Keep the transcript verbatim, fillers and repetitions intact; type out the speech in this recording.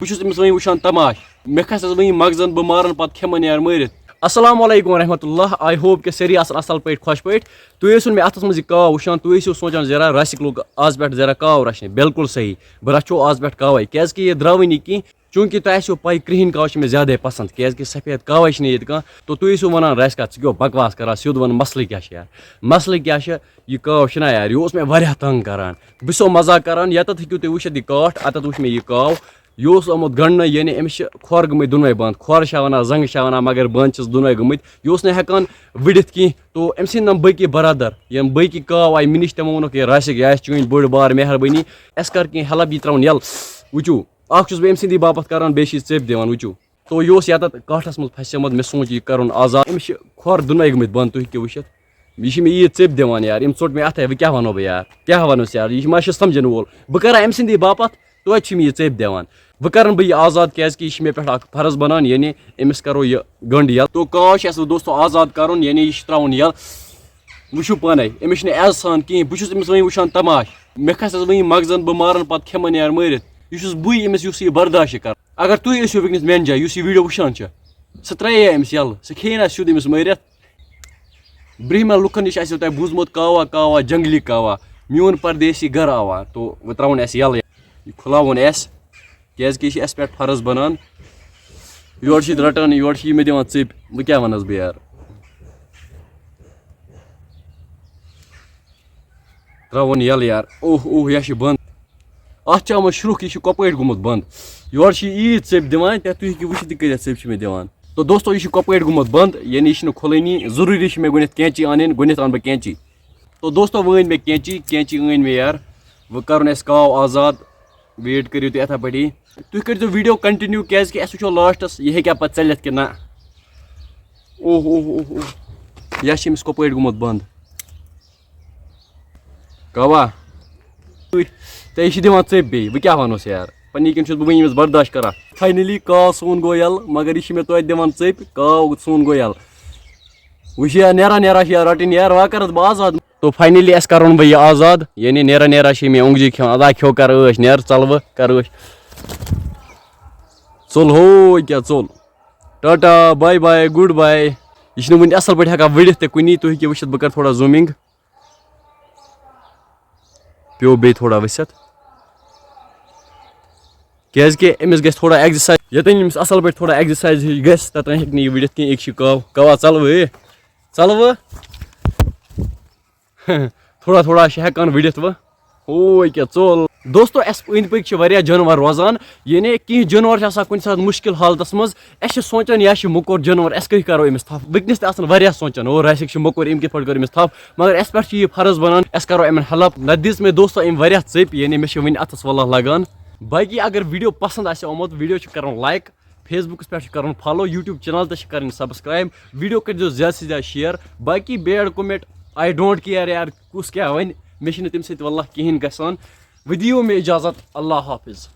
بہٕ چھُس أمِس وۄنۍ وٕچھان تماش۔ مےٚ کھسٮ۪س وۄنۍ مَغزَن، بہٕ مارَن پَتہٕ کھٮ۪مَن یارٕ مٲرِتھ۔ السلام علیکم ورحمۃ اللہ، I hope کہِ سٲری آسَن اَصٕل پٲٹھۍ، خۄش پٲٹھۍ۔ تُہۍ ٲسِو مےٚ اَتھَس منٛز یہِ کاو وٕچھان، تُہۍ ٲسِو سونٛچان زِرا رَسِک لوٚگ آز پٮ۪ٹھ زِرا کاو رَچھنہِ۔ بِلکُل صحیح، بہٕ رَچھو آز پٮ۪ٹھ کاوَے، کیٛازِکہِ یہِ درٛاوٕے نہٕ کِہیٖنۍ۔ چوٗنٛکہِ تۄہہِ آسیو پَے، کرٛہِنۍ کاو چھِ مےٚ زیادَے پَسنٛد، کیٛازِکہِ سفید کاوَے چھِنہٕ ییٚتہِ کانٛہہ۔ تو تُہۍ ٲسِو وَنان، "رَسِکا، ژٕ کیٛاہ بکواس کَران، سیوٚد وَن، مسلہٕ کیٛاہ چھُ یار؟ مسلہٕ کیٛاہ چھُ؟ یہِ کاو چھُنہ یار، یہِ اوس مےٚ واریاہ تنٛگ کَران۔ بہٕ چھُسو مزاق کَران، یَتَتھ ہیٚکِو تُہۍ وٕچھِتھ یہِ کاٹھ، اَتَتھ وٕچھ مےٚ یہِ کاو۔ یہِ اوس آمُت گنٛڈنہٕ، یعنی أمِس چھِ کھۄر گٔمٕتۍ دۄنوَے بنٛد، کھۄر چھا وَنان، زنٛگہٕ چھا وَنان، مگر بنٛد چھِس دۄنوَے گٔمٕتۍ۔ یہِ اوس نہٕ ہٮ۪کان وٕڑِتھ کینٛہہ۔ تو أمۍ سٕنٛدۍ یِم باقٕے برادر، یِم باقٕے کاو آیہِ مےٚ نِش، تِمو ووٚنُکھ، "ہے راسِک، یہِ آسہِ چٲنۍ بٔڑ بار مہربٲنی، اَسہِ کَر کینٛہہ ہٮ۪لٕپ، یہِ ترٛاوُن یَلہٕ۔" وٕچھِو، اَکھ چھُس بہٕ أمۍ سٕنٛدی باپَتھ کَران، بیٚیہِ چھِ یہِ ژیٚپۍ دِوان۔ وٕچھِو، تو یہِ اوس یَتَتھ کاٹھَس منٛز پھَسیومُت، مےٚ سوٗنٛچ یہِ کَرُن آزاد۔ أمِس چھِ کھۄر دۄنوَے گٔمٕتۍ بنٛد، تُہۍ ہیٚکِو وٕچھِتھ۔ یہِ چھِ مےٚ ییٖژ ژیٚپۍ دِوان یار، أمۍ ژوٚٹ مےٚ اَتھَے، وۄنۍ کیٛاہ وَنو بہٕ یار، کیٛاہ وَنوس یار، یہِ ما چھِ سَمجھَن وول۔ بہٕ کَرا أمۍ سٕنٛدی باپَتھ، توتہِ چھِ مےٚ یہِ ژیٚپۍ دِوان۔ وۄنۍ کَرَن بہٕ یہِ آزاد، کیٛازِکہِ یہِ چھِ مےٚ پٮ۪ٹھ اَکھ فرض بَنان، یعنی أمِس کَرو یہِ گٔنٛڈ یَلہٕ۔ تو کاو چھِ اَسہِ وۄنۍ دوستو آزاد کَرُن، یعنی یہِ چھِ ترٛاوُن یَلہٕ۔ وٕچھِو پانَے، أمِس چھِنہٕ عزت سان کِہیٖنۍ۔ بہٕ چھُس أمِس وۄنۍ وٕچھان تماش۔ مےٚ کھسٮ۪س وۄنۍ یہِ مَغزَن، بہٕ مارَن پَتہٕ کھٮ۪مَن یارٕ مٲرِتھ۔ یہِ چھُس بٕے أمِس، یُس یہِ برداش چھِ کَران۔ اگر تُہۍ ٲسِو وٕنکیٚنَس میٛانہِ جایہِ، یُس یہِ ویٖڈیو وٕچھان چھُ، سُہ ترٛایہِ ہا أمِس یَلہٕ، سُہ کھیٚیہِ نا سیوٚد أمِس مٲرِتھ۔ برٛنٛہمٮ۪ن لُکَن نِش آسیو تۄہہِ بوٗزمُت، "کاوا، کاوا، جنٛگلی کاوا، میون پردیسی گَرٕ آوا"، تو وۄنۍ ترٛاوُن اَسہِ یَلہٕ۔ یہِ کھُلاوُن اَسہِ، کیٛازِکہِ یہِ چھِ اَسہِ پٮ۪ٹھ فرض بَنان۔ یورٕ چھِ یہِ رَٹان، یورٕ چھِ یہِ مےٚ دِوان ژٔپۍ۔ وۄنۍ کیٛاہ وَنَس بہٕ یار؟ ترٛاوُن یَلہٕ یار۔ اوہ، اوہ، یہِ چھِ بنٛد۔ اَتھ چھِ آمُت شرٛوٚکھ، یہِ چھِ کۄپٲٹھۍ گوٚمُت بنٛد۔ یورٕ چھِ یہِ ییٖژ ژٔپۍ دِوان، تۄہہِ، تُہۍ ہیٚکِو وٕچھِتھ، یہِ کۭتیٛاہ ژٔپۍ چھِ مےٚ دِوان۔ تو دوستو، یہِ چھِ کۄپٲٹھۍ گوٚمُت بنٛد، یعنی یہِ چھِنہٕ کھُلٲنی۔ ضروٗری چھِ مےٚ گۄڈٕنٮ۪تھ کینچی اَنٕنۍ، گۄڈٕنٮ۪تھ اَنہٕ بہٕ کینچی۔ تو دوستو، وۄنۍ أنۍ مےٚ کینچی، کینچی أنۍ مےٚ یار۔ وۄنۍ کَرُن اَسہِ کاو آزاد۔ ویٹ کٔرِو تُہۍ یِتھَے پٲٹھی۔ تُہۍ کٔرۍزیو ویٖڈیو کَنٹِنیوٗ، کیٛازِکہِ اَسہِ وٕچھو لاسٹَس یہِ ہیٚکیٛاہ پَتہٕ ژٔلِتھ کِنہٕ نہ۔ اوہ، اوہ، اوہ، اوہ۔ یہِ چھِ أمِس کۄپٲٹھۍ گوٚمُت بنٛد۔ کاوا۔ تہٕ یہِ چھِ دِوان ژٔپۍ بیٚیہِ۔ بہٕ کیٛاہ وَنوس یار؟ پنٛنہِ کِنۍ چھُس بہٕ وٕنہِ أمِس برداش کَران۔ فاینٔلی کاو سون گوٚو یَلہٕ، مگر یہِ چھِ مےٚ توتہِ دِوان ژٔپۍ۔ کاو سون گوٚو یَلہٕ۔ وٕچھ یا، نیران نیران چھِ یا رَٹٕنۍ یار، وۄنۍ کَرَس بہٕ آزاد۔ تو فاینٔلی اَسہِ کَرُن وۄنۍ یہِ آزاد، یعنی نیران نیران چھِ مےٚ اوٚنٛگجہِ کھٮ۪وان۔ ادا کھیوٚو کَر ٲش، نیر ژَلوٕ کَر ٲش۔ ژوٚل ہو کیٛاہ ژوٚل۔ ٹاٹا، باے باے، گُڈ باے۔ یہِ چھِنہٕ وٕنہِ اَصٕل پٲٹھۍ ہٮ۪کان ؤڑِتھ تہِ کُنی، تُہۍ ہیٚکِو وٕچھِتھ، بہٕ کَرٕ تھوڑا زوٗمِنٛگ۔ پیوٚو بیٚیہِ تھوڑا ؤسِتھ۔ کیٛازِکہِ أمِس گژھِ تھوڑا exercise۔ ییٚتٮ۪ن أمِس اَصٕل پٲٹھۍ تھوڑا exercise ہِش گژھِ، تَتٮ۪ن ہیٚکہِ نہٕ یہِ ؤڑِتھ کینٛہہ۔ أکۍ چھِ کاو، کاوا ژَلوٕ، ہے، ژَلوٕ۔ تھوڑا تھوڑا چھِ ہٮ۪کان ؤڑِتھ وۄنۍ۔ اوے کیٛاہ ژوٚل۔ دوستو، اَسہِ أنٛدۍ پٔکۍ چھِ واریاہ جانوَر روزان، یعنی کینٛہہ جانوَر چھِ آسان کُنہِ ساتہٕ مُشکِل حالتَس منٛز۔ أسۍ چھِ سونٛچان، یا چھِ موٚکُر جانوَر، أسۍ کِتھ کَرو أمِس تھَپھ؟ وٕنکیٚنَس تہِ آسَن واریاہ سونٛچان، "او، راسِک چھِ موٚکُر، أمۍ کِتھ پٲٹھۍ کٔر أمِس تھَپھ؟" مگر اَسہِ پٮ۪ٹھ چھِ یہِ فرض بَنان، أسۍ کَرو یِمَن ہٮ۪لٕپ۔ نَتہٕ دِژ مےٚ دوستو أمۍ واریاہ ژٔپۍ، یعنی مےٚ چھِ وٕنہِ اَتھَس وَلَہ لَگان۔ باقٕے اگر ویٖڈیو پَسنٛد آسہِ آمُت، ویٖڈیو چھِ کَرُن لایِک، Facebookس پٮ۪ٹھ چھِ کَرُن فالو، YouTube چَنَل تہِ چھِ کَرٕنۍ سَبسکرٛایِب، ویٖڈیو کٔرۍزیو زیادٕ سے زیادٕ شِیَر۔ باقٕے bad comment، I don't care یار، کُس کیٛاہ وَنہِ، مےٚ چھِنہٕ تَمہِ سۭتۍ وَللہ کِہیٖنۍ گژھان۔ وۄنۍ دِیِو مےٚ اِجازت، اللہ حافظ۔